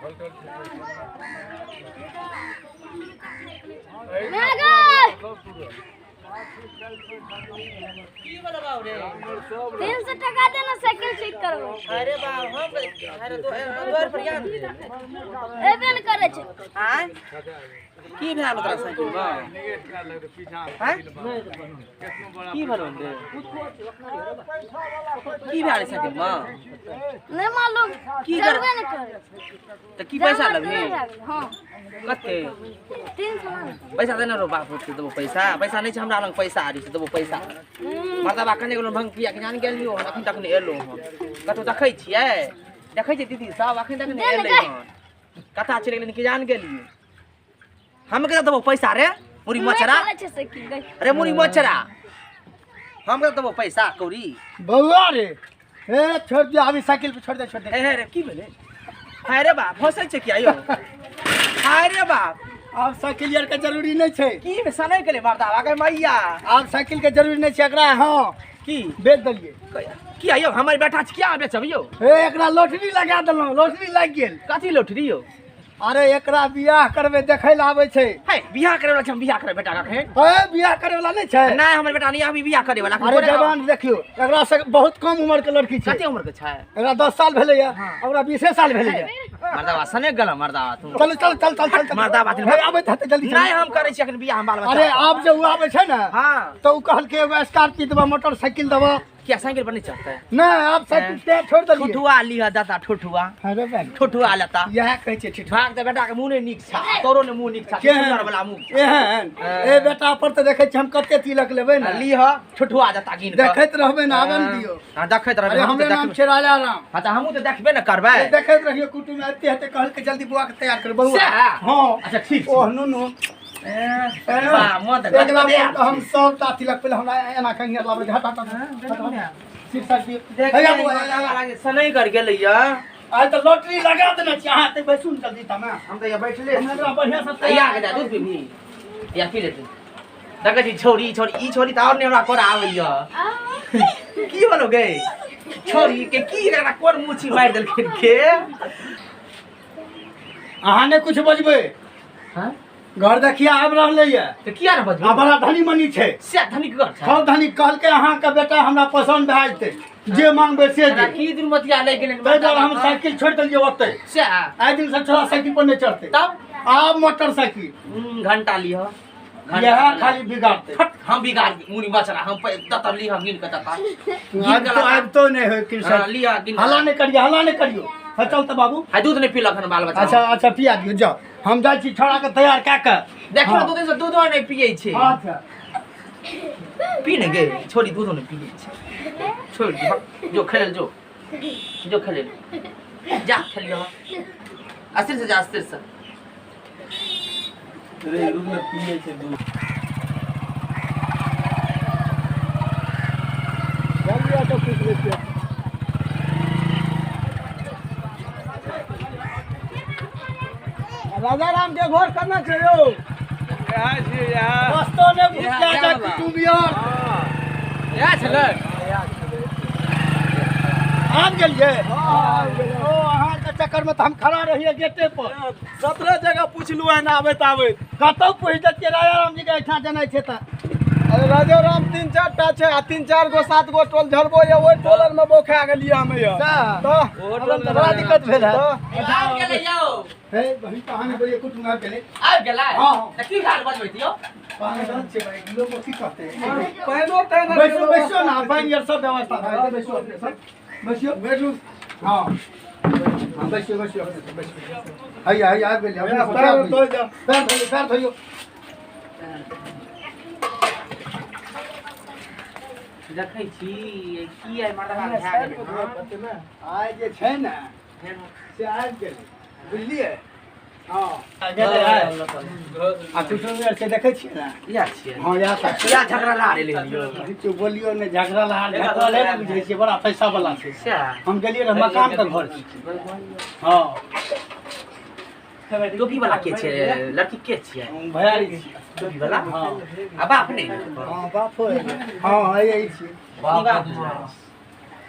300 टका देना साइकिल ठीक करबै। अरे बाप, हम अरे द्वार पर याद एबे ने करै छै। आय की भेल तोरा साइकिल में? हैं? की भेल रे? की भेल साइकिल में? नहीं मालूम। की चलबे ने करै। त की पैसा लगबी? हां। कते? 300। पैसा देने रो बाप रे, देबो पैसा। पैसा नहीं छै हमरा लग, पैसा आरी छै, देबो पैसा। मर्दबा कने गेलो भंग पिया के जान गेलियो हन, अखन तक नहीं एलो हन। कतौ देखै छियै? देखै छियै दीदी सब अखन तक नहीं एलै हन। कता चलि गेलै कि जान गेलियो। हम के देबो पैसा रे मुरी मचरा। अरे मुरी मचरा, हम के देबो पैसा कौड़ी। बौआ रे, ए छोड़ दे, अभी साइकिल पे छोड़ दे, छोड़ दे। ए रे की भेलै? हाय रे बाप, हंसै छै किया यौ? हाय रे बाप, आब साइकिल यार के जरूरी नहीं छै। की में सनै गेलै मर्दाबा के मैया? आब साइकिल के जरूरी नहीं छै एकरा। हां की बेच देलियै। किया यौ हमर बेटा छै, किया बेचब यौ? ए एकरा लॉटरी लगा देलहुँ, लॉटरी लागि गेल। कथी लॉटरी यौ? अरे एकरा बियाह करबै देखै लए आबै छै। हे बियाह करे वाला छै, हम बियाह करबै बेटा के अखन। ए बियाह करे वाला नहीं छै? नहीं हमर बेटा नहीं अभी बियाह करे वाला। अरे जवान देखियो, एकरा से बहुत कम उम्र के लड़की छै। कते उम्र के छै? एकरा 10 साल भेलैया, ओकरा 20 साल भेलैया। मर्दाबा सने गेल मर्दाबा तू। चल चल चल चल चल मर्दाबा हे आबैत हेतै जल्दी। नहीं हम करै छी अखन बियाह हम बाल बच्चा। अरे आब जे उ आबै छै ने, हां त उ कहलकै एगो स्कॉर्पियो देबा, मोटरसाइकिल देबा। किया साइकिल पर नहीं चढ़ते? नहीं आप साइकिल ते छोड़ देलियै। ठुठुआ लिह दाता, ठुठुआ। अरे बहन ठुठुआ लेता। इएह कहै छै ठुठुआ। भाग दे बेटा के मुंह नहीं नीक छा, तोरो ने मुंह नीक छा, सुंदर वाला मुंह। एहन ए बेटा पर त देखै छी हम कते तिलक लेबै ने। लिह ठुठुआ देता गिन के। देखैत रहबै ने, आबन दियौ। हां देखैत रहबै। अरे हमरे नाम छै राजा राम। हां त हमहु त देखबे ने करबै। देखैत रहियो कुटुम एते हेते कहलकै जल्दी बुआ के तैयार कर बौआ। हां अच्छा ठीक। ओह नुनु हम सब ता तिलक पहिले हमरा एना कंगे लाबै हट हट हट सीट साइड दियौ। सनै कर गेलैया। आइ त लॉटरी लगा देने छी अहाँ, त बैसू ने जल्दी तमे। हम त यहाँ बैठले। हमरा बढ़िया से तैयार के जा दूध पीबी या पी लेतै। देखै छी छोरी छोरी ई छोरी त और नै हमरा कर आबैया। की होलो गे छोरी के की एकरा कोन मुछी मारि देलखिन के? अहाँ ने कुछ बजबै? हां घर देखिया आबि रहलैया। त किया ने बजबै? आ बड़ा धनी मनी छै। से धनी घर छै। सब धनी कहलकै अहाँ के बेटा हमरा पसंद भए जेतै, जे मांगबै से दे। की दिन मतिया लागि गेलै? ताहि दुआरे हम साइकिल छोड़ि देलियै ओतै। से आइ दिन से छोड़ा साइकिल पर नहीं चढ़तै। तब आब मोटरसाइकिल। घंटा लिह, इएह खाली बिगाड़तै। हम बिगाड़ मुरी मचरा हम तत लिह गिन के तता। आब तो नहीं होय कृष्ण। लिह गिन। हल्ला नहीं करियो, हल्ला नहीं करियो। हाँ चल त बाबू। हाय दूध नहीं पीलक हन बाल बच्चा। अच्छा अच्छा पिया दियो, जाओ हम जाइ छी छोड़ा के तैयार कै के। देखियो दूध से दूधो नहीं पियै छै। अच्छा पी ने गे छोरी, दूधो नहीं पियै छै। छोड़ दे, जो खेल जो, जो खेल जा, खेलियो अस्थिर से जा, अस्थिर से। रे रूम में पियै छै दूध। जल्दी आ तो पूछ ले छियै। राजा राम के घर करना छै यौ। यहाँ छी यहाँ। रस्तो ने घुस जा जा कुटुंब यार। यहाँ छलै। आबि गेलियै? ओ अहाँके चक्कर में तऽ हम खड़ा रहियै गेटे पर। 17 जगह पुछलहुँ हन आबैत आबैत। कतौ पूछि दैतियै राजा राम जी के एहिठाम जेनाइ छै तऽ। अरे राजा राम 3-4 टा छै आ 3-4 गो 7 गो टोल झरबो या ओहि टोल में बोखा गेलियै हम या। तऽ बड़ा दिक्कत भेल है। आबि गेलै यौ। हे बहिन कहाँ ने बोलिए कुटुंब आबि गेलै। आबि गेलै? हां। तऽ की हाल बजबैत यौ? पानि गलत छै भाई, लोग की कहते? पानिओ तानि बैसो बैसो ना, पानि आर सब व्यवस्था भए जेतै, बैसो अपने सब। बैसियो बैसू। हां हां बैसियो बैसियो अपने सब बैसियो। हैया हैया आबि गेलियै। अपने सब पैर धोइ जाउ। पैर धोइयो, पैर धोइयो। देखै छी की आइ मर्दबा भए गेलै। आइ जे छै ने से आबि गेलै, बुझलियै? हां गेलै आइ। आ कुटुंब आर छै देखै छियै ने? इएह छियै। हां इएह सब छै। इएह झगड़ा ला रहलै यौ। किछु बोलियो ने, झगड़ा ला झगड़ा ले ने बुझै छियै, बड़ा पैसा वाला छै। सएह हम गेलियै रहऽ मकान के घर छै। हां टोपी वाला के छै? लड़की के छियै? भैयारी छियै। टोपी वाला? हां आ बाप नहि? हां बाप होय। हां यही छियै। बाप।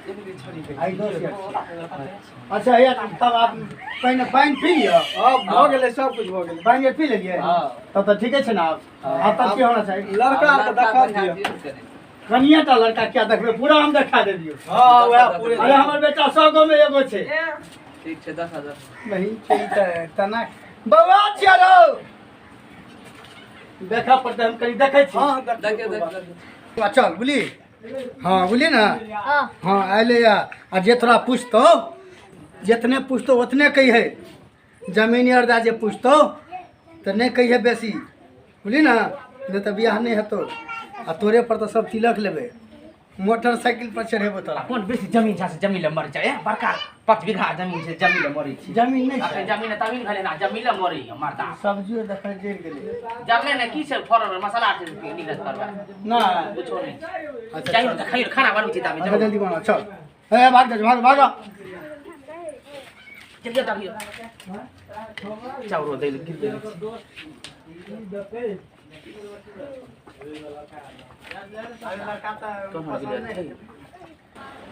आइ 10 यार। अच्छा यार तब आप पहिने पानि पी लिअ। अब भऽ गेलै, सब कुछ भऽ गेलै। पानि पी लेलियै तब तऽ ठीके छै ने। आब आब तब की होना चाही? लड़का आर के देखा दियौ। कनिए टा लड़का क्या देखबै, पूरा हम देखा देलियौ। हाँ वएह पूरे। अरे हमर बेटा 100 गो में एगो छै। ठीक छै 10,000 नहीं छै तऽ तना बौआ छियै रौ, देखऽ पड़तै, हम कनि देखै छी। हाँ देखियौ देखियौ। चल बुझली? हाँ बुझली ने। हाँ हाँ अयलै आ जे तोरा पुछतौ, जितने पुछतौ उतने कहिहे। जमीन आर दए जे पुछतौ तऽ नहि कहिहे बेसी, बुझली ने, नहि तऽ बियाह नहि हेतौ। आ तोरे पर तऽ सब तिलक लेबै, मोटरसाइकिल पर चढ़ेबो तोरा। कोन बेसी जमीन छै से जमीन ले मरै छै। बड़का 5 बीघा जमीन छै, जमीन ले मरै छी। जमीन नहि छै, जमीन तमीन भेलै ना, जमीन ले मरै मरदा। सब्जियो देखै जरि गेलै। जरले ने की छै, फड़ल मसाला छै निकलत करबै ना कुछो नहि। अच्छा जाइयो तऽ खाइयो, खाना बनबै छी ताबे। अच्छा जल्दी बनाओ, चल। ए भाग जा, भाग भाग। जल्दी जाइयो। चाउरो दै गिर गेल।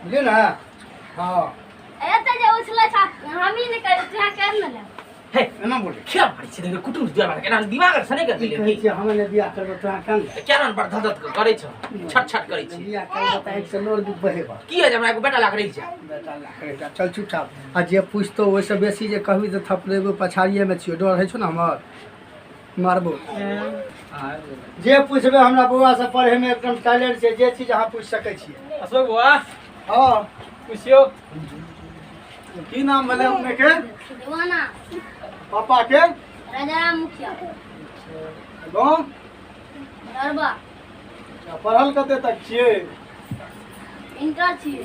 बुझलियै ने। हाँ एते जे उछलै छै हमही नहि करै छी, कर ने लेब। हे एना बोले क्या मारै छी? देखियौ कुटुम दुआर मारै एना दिमाग से नहि कर की देले कहै छियै? हम नहि बियाह करबै तोरा केना ले? क्या रन पर धधध करै छ, छट छट करै छी। बियाह करबै तऽ एक से लोर बहेबा। की है जे हमरा एगो बेटा लाग रही छै? बेटा लाख चल चुपचाप। आ जे पुछतौ ओहिसँ बेसी जे कहबी तऽ थपड़ेबो, पछाड़िएमे छियौ, डर होइ छौ ने हमर, मारबो। जे पुछबै हमरा बौआ से पढ़ैमे एकदम टैलेंट छै, जे चीज अहाँ पूछि सकै छियै। अशोक बौआ। हाँ पुछियौ की नाम भेलै अपने के? दीवाना। पापा के? राजाराम मुखिया। गाँव? दरबा। पढ़ल कते तक छियै? इंटर छियै।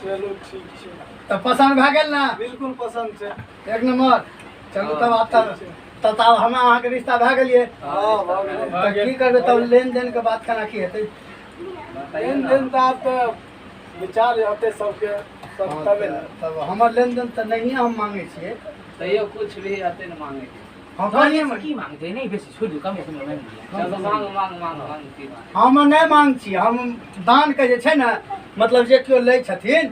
चलू ठीक छै। तऽ पसन्द भए गेल ने? बिल्कुल पसन्द छै। एक नंबर। चलू तब आब तब तब हम अहाँके रिश्ता भए गेलियै। हाँ भऽ गेलै। तऽ की करबै तब लेन देन के बात केना की हेतै? लेन देन तऽ आब तऽ विचार होतै सबके, सब तबे ने। तब हमर लेन देन तऽ नहिए हम मांगै छियै। तैयो कुछ भी हेतै ने मांगे के। हम कहिए की मांगते नहीं बेसी, छोड़ दियौ, कमे समय मांगि लिअ। चलू मांग मांग मांग मांग की मांग। हम नहि मांग छी, हम दान के जे छै ने, मतलब जे केओ लै छथिन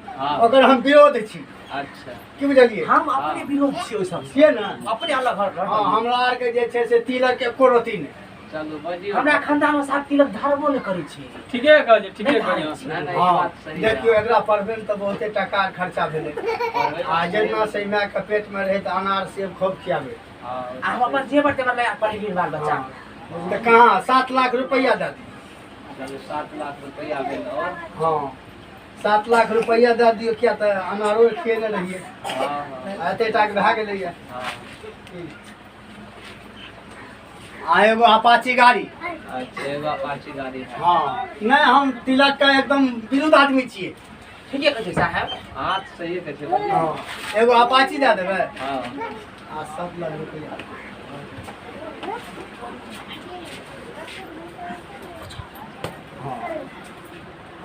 ओकर हम विरोध छी। अच्छा की बुझलियै? हम अपने विरोध छियै ओहि सबसँ। छियै ने? अपने अलग घर। हाँ हमरा आरके जे छै से तिलक एको रत्ती नहि। चलू बजियौ। हमरा खानदान में साहब तिलक धरबो नहि करै छी। ठीके कहलियै, ठीके कहलियै। ना ना ई हाँ बात सही है। देखियौ एकरा पढ़बै मे तऽ बहुते टका खर्चा भेलै। आ जेना से मायके पेटमे रहै तऽ अनार सेब खूब खियाबै। हाँ आ हम अपन जेवर तेवर लगा पढ़ि गेल बाल बच्चा। तऽ कहाँ 7 लाख रुपैआ दए दियौ। चलू 7 लाख रुपैआ भेल। और हाँ 7 लाख रुपैआ दए दियौ, किया तऽ अनारो खियेने रहियै। हाँ एते टाके भए गेलैए। हाँ आ एगो अपाची गाड़ी। अच्छा एगो अपाची गाड़ी है। हाँ नहीं हम तिलक का एकदम विरुद्ध आदमी छियै। ठीके कहै छै साहब। हाँ सही कहै छै। हाँ एगो अपाची दए देबै। हाँ आ 7 लाख रुपैआ। हाँ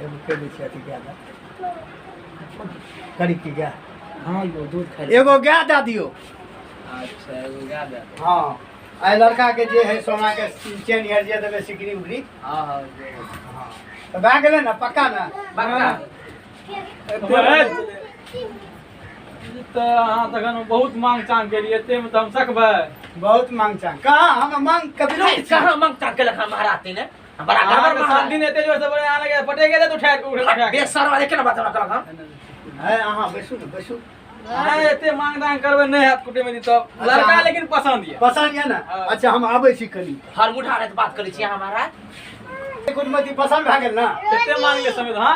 एगो के दै छियै अथी गाय दए करी की गाय। हाँ यो दूध खाइ एगो गाय दए दियौ। अच्छा एगो गाय दए देबै। हाँ आ लड़का के जे है सोना के चेन यार जे देबै सिकरी उकरी। हाँ हाँ हाँ तऽ भए गेलै ने पक्का ने? पक्का। तऽ अहाँ तखन बहुत मांग चांग केलियै, एतेमे तऽ हम सकबै। बहुत मांग चांग कहाँ? हम मांग के विरोध छी। कहाँ मांग चांग केलक हम महाराज ने? बड़ा गड़बड़ 7 दिन एते जोर से बड़े आने लगे, पटेके दे उठा उठा। बेसर वाले केना बात हमरा कहलक हम? है अहाँ बैसू ने, बैसू। नहीं एते मांग दांग करबै नहि हैत कुटुम्ब दी तब। लड़का लेकिन पसंद ये। पसंद ये ने? अच्छा हम आबै छी कनी। हर मुठा रहत बात करै छी अहाँ महाराज। कुटुम्बती पसंद भए गेल ना? कते मांगले समय हाँ?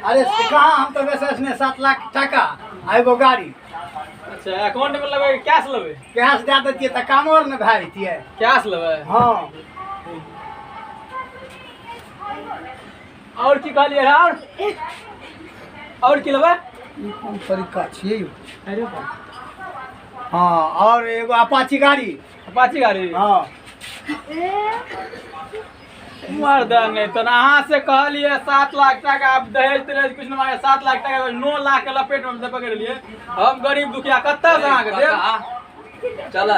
अरे कहाँ, हम तऽ वैसे ने 7 लाख टाका आ एगो गाड़ी। अच्छा अकाउंट में लेबै कैश लेबै? कैश दए दैतियै तऽ कामो आर ने भए जैतियै। कैश लेबै? हाँ। और की कहलियै? और की लेबै? ई कोन तरीका छियै यौ? अरे हाँ और एगो अपाची गाड़ी। अपाची गाड़ी? हाँ। मर्द नहीं तो अहाँ से कहलिए 7 लाख टाका, आप दहेज तहेज कुछ नहीं मांगे, 7 लाख टाका 9 लाख के लपेट में पकड़ लिए। हम गरीब दुखिया कत्ता से अहाँके देब? चल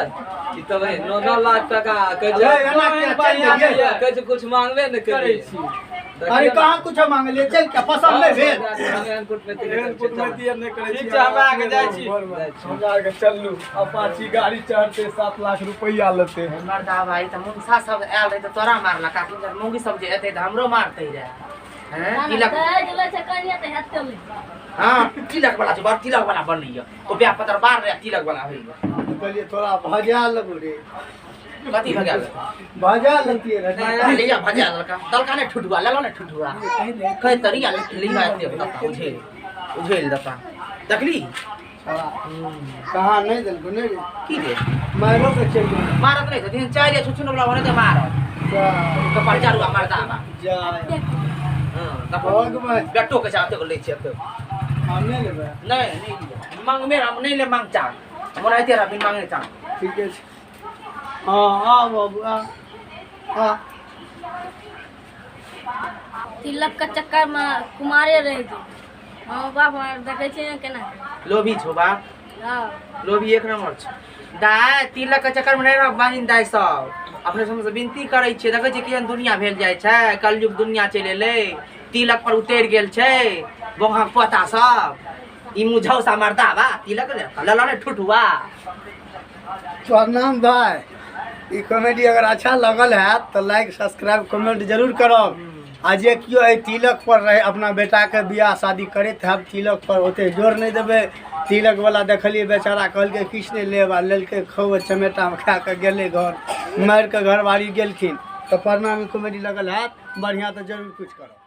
ई तऽ भाई 9 लाख टाका कहै छै, एना किया चलि गेलियै? कहै छै कुछ मांगबे नहि करै करै छी। अरे कहाँ कुछ मांगलिए चल के पसंद नहीं भेल। एहन कुटमैती एहन कुटमैती आर नहि करै ठीक छै, हमरा आके जाइ छी। हमरा आरके चलू, अपाची गाड़ी चढ़ते 7 लाख रुपैआ लेते। मर्दा भाई तऽ मुनसा सब आयल रहै तऽ तोरा मारलक आ मौगी सब जे एतै तऽ हमरो मारतै रहए। हैं तिलक दहेज लै छै कनिया तऽ हेतै लै। हाँ तिलक वाला छै, बड़ तिलक वाला बनैया ओ ब्याह पतर बार रहे तिलक वाला होइया। कहलिए थोड़ा भजा लगो रे। कथी भगा भजा लेतिए रे। लिया भजा दलका दलका ने ठुठुआ लेलो ने ठुठुआ कह तरिया लिया एते दता उझेल उझेल दता देखली कहाँ नहीं देलको नहीं रे। की रे मारो के चल गेल। मारत नहीं दिन चारि छुछुन वाला भने ते मारत जा कपार चारुआ मरदा बा। जा हां तब भगवान बेटो के साथ लै छै एते। हम नहीं लेबै। नहीं नहीं मांग मेरा हम नहीं ले मांग चा मोन आइते रह बिन मांगे चा। ठीक है। हाँ हाँ बाबू आ आ तिलक के चक्कर में कुमारे रह गेल। माँ बाप देखे छियै केना लोभी छौ बाप। हाँ लोभी एक नंबर छौ दाय। तिलक के चक्कर में नहीं रह बहिन दाय, सब अपने सब से विनती करै छियै। देखै छियै केहन दुनिया भेल जाइ छै, कलयुग दुनिया चलि एलै, तिलक पर उतरि गेल छै बोंगा पोता सब। ई मुझौसा मरदा बा तिलक लेलऽ ने ठुठुआ। प्रणाम भाई, ई कॉमेडी अगर अच्छा लगल है तो लाइक सब्सक्राइब कमेंट जरूर करब। आ जे केओ एहि तिलक पर रहे अपना बेटाके बियाह शादी करैत हैब, तिलक पर ओते जोर नहि देबै। तिलक वाला देखलियै बेचारा कहलकै किछु नहि लेब आ लेलकै खूब चमेटामे खा कऽ गेलै घर, मारि कऽ घरवारी गेलखिन। तऽ प्रणाम, ई कॉमेडी लगल हैत बढ़िआँ तऽ जरूर किछु करब।